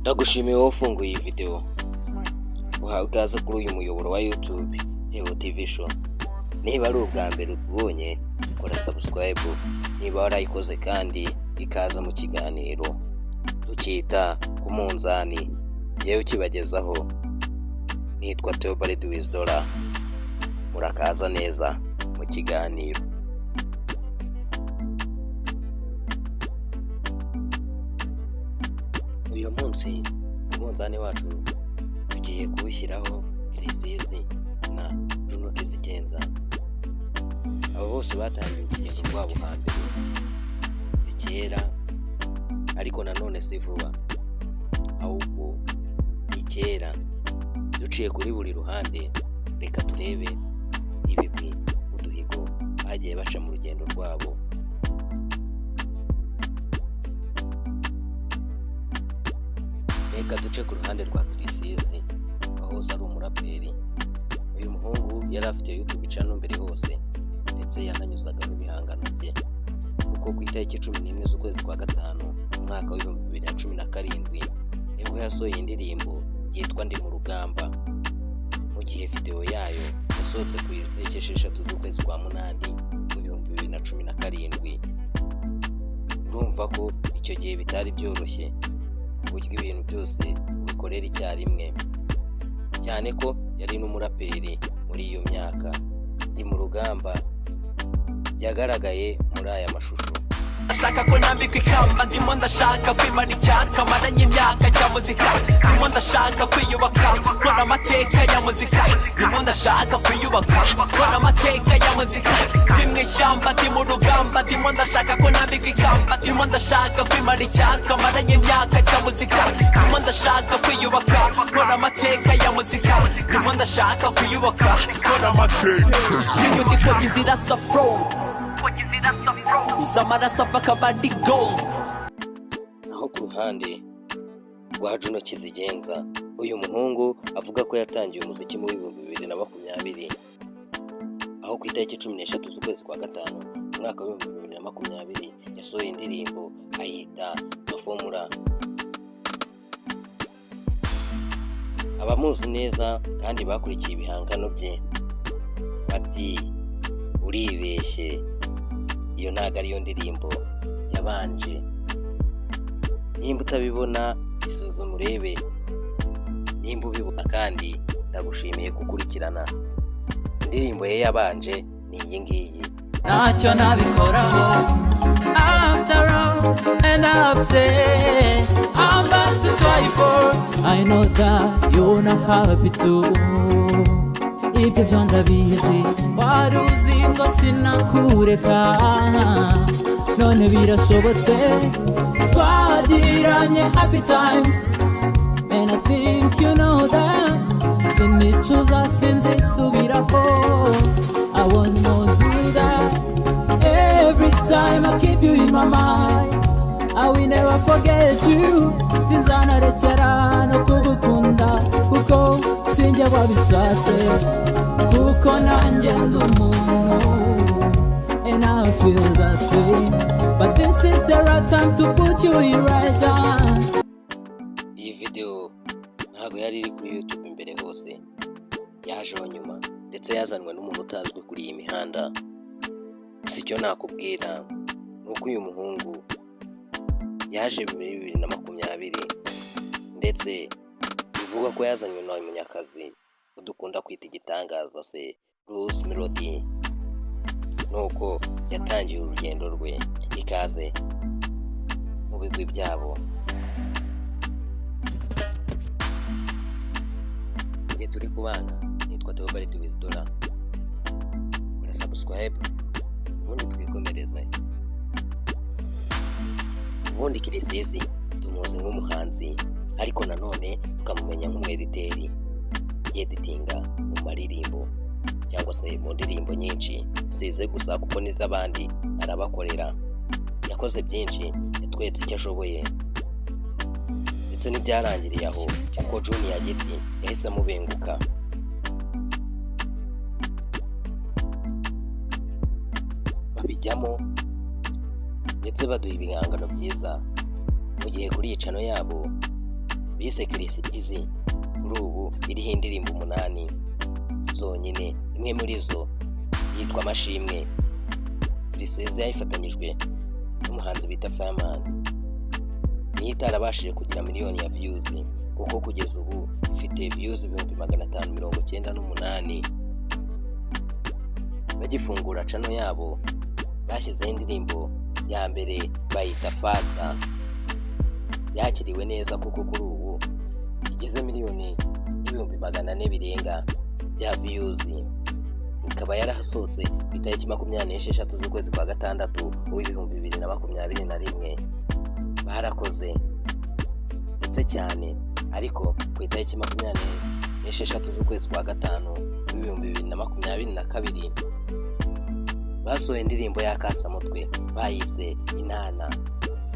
Ndagushimiye wowe ufunguye iyi video, uhawe ikaze kuri uyu muyoboro wa YouTube Teo TV Show. Niba ari ubwa mbere utubonye, kora subscribe. Niba warayikoze kandi, ikaze mu kiganiro tukita ku munzani. Njyewe ukibagezaho nitwa Theobald Wizdora. Murakaza neza mu kiganiro. Uyu munsi umunzani wacu tugiye kuwushyiraho Chriss Eazy na Juno Kizigenza. Abo bose batangiye urugendo rwabo hambere, si kera ariko nanone si vuba, ahubwo ni kera. Duciye kuri buri ruhande, reka turebe ibigwi, uduhigo bagiye baca mu rugendo rwabo. Reka duce ku ruhande rwa Chriss Eazy wahoze ari umuraperi. Uyu muhungu yari afite YouTube channel mbere hose, ndetse yananyuzagaho ibihangano bye, kuko ku itariki 11 z'ukwezi kwa gatanu umwaka wa 2017 nibwo yasohoye indirimbo yitwa Ndi mu Rugamba, mu gihe video yayo yasohotse ku itariki 6 z'ukwezi kwa munani mu 2017. Urumva ko icyo gihe bitari byoroshye ku buryo ibintu byose ubikorera icyarimwe, cyane ko yari n'umuraperi muri iyo myaka. Ndi mu Rugamba yagaragaye muri aya mashusho. Ndashaka ko nambikwa ikamba, ndimo ndashaka kwimara icyaka maranye imyaka cya muzika, ndimo ndashaka kwiyubaka nkora amateka ya muzika, ndimo ndashaka kwiyubaka nkora amateka ya muzika. Ndi mu ishyamba, ndi mu rugamba, ndimo ndashaka ko nambikwa ikamba, ndimo ndashaka kwimara icyaka maranye imyaka cya muzika, ndimo ndashaka kwiyubaka nkora amateka ya muzika, ndimo ndashaka kwiyubaka nkora amateka. Inyandiko zirasa flow iz'amaraso ava akaba ari gold. Naho ku ruhande rwa Juno Kizigenza, uyu muhungu avuga ko yatangiye umuziki mu 2020, aho ku itariki 13 z'ukwezi kwa gatanu umwaka wa 2020 yasohoye indirimbo ayita Mafomura. Abamuzi neza kandi bakurikiye ibihangano bye bati: "Uribeshye, iyo ntabwo ariyo ndirimbo yabanje." Nimba utabibona, isuzume urebe. Nimba ubibona kandi, ndagushimiye gukurikirana. Indirimbo ye yabanje ni iyi ngiyi. Ntacyo nabikoraho. After all and upset, I'm back to try for. I know that you're not happy too. Ibyo byo ndabizi, wari uzi ngo sinakureka, none birashobotse. Twagiranye happy times and I think you know that. Sinicuza, sinzisubiraho. I won't no do that. Every time I keep you in my mind, I will never forget you. Sinzanarekera no kugukunda, kuko sinjye wabishatse, kuko nanjye ndi umuntu and I feel that way, but this is the right time to put you in right down. Iyi video ntabwo yari iri kuri YouTube mbere hose, yajeho nyuma, ndetse yazanwe n'umuntu utazwi kuri iyi mihanda. Gusa icyo nakubwira ni uko uyu muhungu yaje muri 2020, ndetse bivugwa ko yazanywe na Munyakazi dukunda kwita igitangaza se Bruce Melody. Nuko yatangiye urugendo rwe. Ikaze mu bigwi byabo. Igihe turi kubana nitwa Theobald Wizdora. Kora subscribe ubundi twikomereze. Ubundi Chriss Eazy tumuzi nk'umuhanzi, ariko nanone tukamumenya nk'umwediteri, yeditinga mu maririmbo cyangwa se mu ndirimbo nyinshi, size gusa kuko n'iz'abandi arabakorera. Yakoze byinshi, yatweretse icyo ashoboye, ndetse ntibyarangiriye aho, kuko Junior Giti yahise amubenguka babijyamo, ndetse baduha ibihangano byiza, mu gihe kuri iyi channel yabo bise Chriss Eazy, kuri ubu iriho indirimbo 8 zonyine, imwe muri zo yitwa Amashimwe. Chriss Eazy yayifatanyijwe n'umuhanzi bita Fireman. Niyo itarabashije kugira miliyoni ya views, kuko kugeza ubu ifite views 598,000. Bagifungura channel yabo bashyizeho indirimbo ya mbere bayita Fasta, yakiriwe neza kuko kuri ubu igeze 1,400,000 birenga bya views. Ikaba yarasohotse ku itariki 26 z'ukwezi kwa gatandatu w'2021. Barakoze ndetse cyane, ariko ku itariki 26 z'ukwezi kwa gatanu w'2022 basohoye indirimbo y'akasamutwe bayise Inana.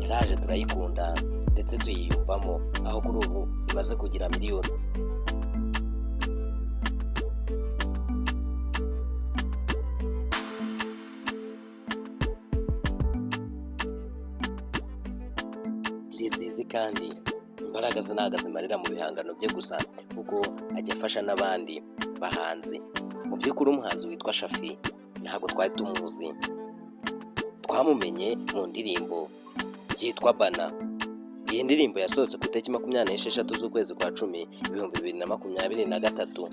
Yaraje turayikunda ndetse tuyiyumvamo, aho kuri ubu imaze kugira miliyoni. Chriss Eazy kandi imbaraga ze ntabwo azimarira mu bihangano bye gusa, kuko ajya afasha n'abandi bahanzi. Mu by'ukuri umuhanzi witwa Shaffy ntabwo twari tumuzi, twamumenye mu ndirimbo yitwa Bana. Iyi ndirimbo yasohotse ku itariki 26 z'ukwezi kwa 10 2023.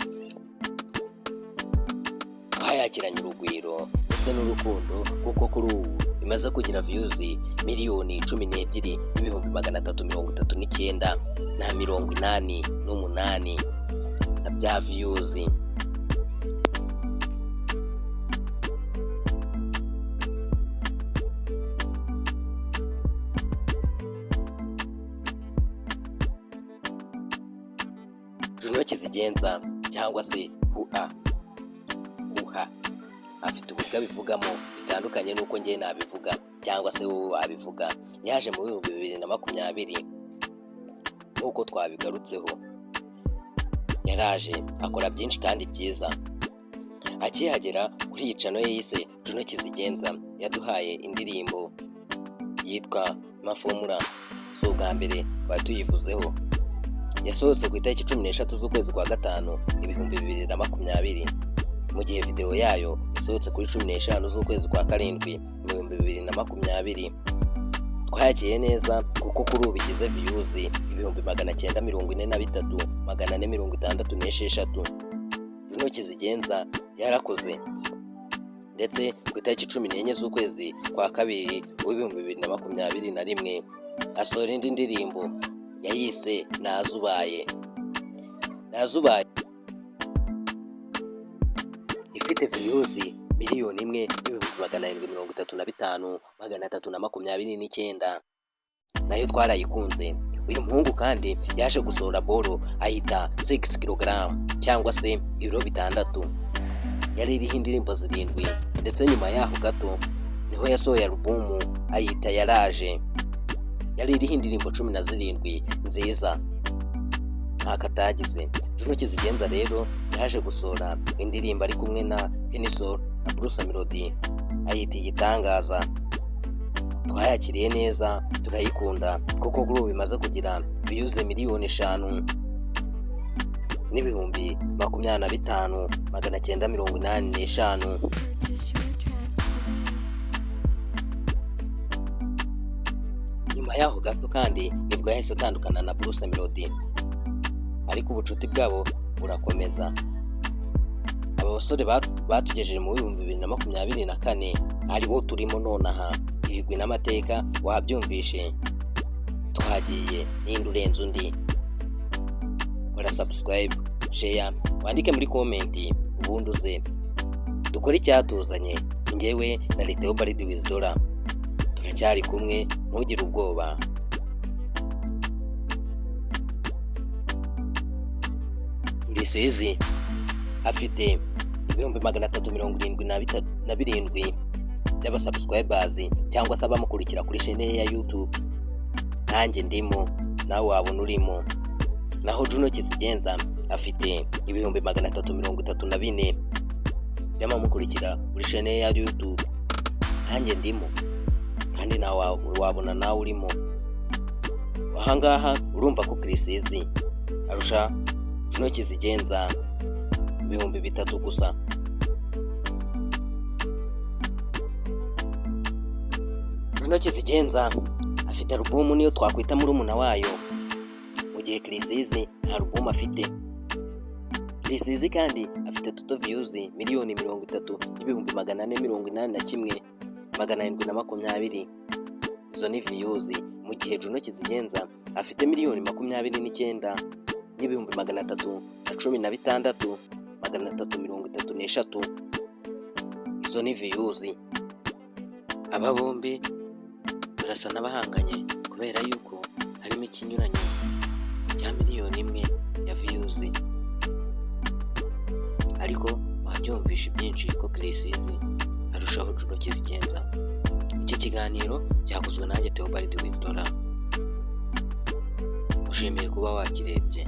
Twayakiranye urugwiro ndetse n'urukundo, kuko kuri ubu imaze kugira views 12,339,088 bya views. Juno Kizigenza cyangwa se Huha Huha afite uburyo abivugamo bitandukanye n'uko njye nabivuga cyangwa se wowe wabivuga. Yaje mu 2020 nk'uko twabigarutseho, yaraje akora byinshi kandi byiza. Akihagera kuri iyi channel ye yise Juno Kizigenza, yaduhaye indirimbo yitwa Mafomura. Si ubwa mbere twari tuyivuzeho, yasohotse ku itariki 13 z'ukwezi kwa gatanu 2020, mu gihe video yayo isohotse kuri 15 z'ukwezi kwa karindwi mu 2020. Twayakiye neza kuko kuri ubu igize views 943,466. Juno Kizigenza yarakoze, ndetse ku itariki 14 z'ukwezi kwa kabiri w'2021 asohora indi ndirimbo yayise Nazubaye. Nazubaye ifite views 1,735,329, nayo twarayikunze. Uyu muhungu kandi yaje gusohora boro ayita 6 kg cyangwa se ibiro 6, yari iriho indirimbo 7, ndetse nyuma yaho gato niho yasohoye alubumu ayita Yaraje, yari iriho indirimbo 17 nziza. Ntako atagize. Juno Kizigenza rero yaje gusohora indirimbo ari kumwe na Kenny Sol na Bruce Melody ayita Igitangaza. Twayakiriye neza turayikunda, kuko kuri ubu bimaze kugira views 5,025,985. Purchase your tracks today. Nyuma yaho gato kandi nibwo yahise atandukana na Bruce Melody, ariko ubucuti bwabo burakomeza. Aba basore batugejeje mu 2024 aribo turimo nonaha. Ibigwi n'amateka wabyumvishe, twagiye ninde urenze undi? Kora subscribe, share, wandike muri comment, ubundi uze dukore icyatuzanye. Njyewe na Leopold Wisdora turacyari kumwe, ntugire ubwoba. Rusizi afite 377,000 by'abasubscribers cyangwa se abamukurikira kuri chaîne ye ya YouTube, nanjye ndimo, nawe wabona urimo. Naho Juno Kizigenza afite 334,000 by'abamukurikira kuri chaîne ye ya YouTube, nanjye ndimo kandi nawe wabona nawe urimo. Ahangaha urumva ko Chriss Eazy arusha Juno Kizigenza 3000 gusa. Juno Kizigenza afite alubumu niyo twakwita murumuna wayo, mu gihe Chriss Eazy nta alubumu afite. Chriss Eazy kandi afite total views 30,481,720, izo ni views, mu gihe Juno Kizigenza afite 29,316,333, izo ni views. Aba bombi barasa n'abahanganye kubera yuko harimo ikinyuranyo cya 1 miliyoni ya views, ariko wabyumvisha ibyinshi ko Chriss Eazy arushaho Juno Kizigenza. Iki kiganiro cyakozwe nanjye Theobald Wizidora, ushimiye kuba wakirebye.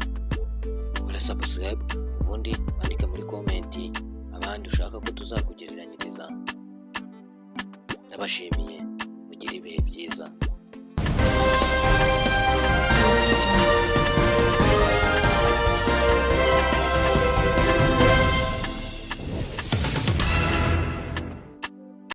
Kora subscribe, ubundi wandike muri comment abandi ushaka ko tuzakugereranyiriza. Ndabashimiye, mugire ibihe byiza.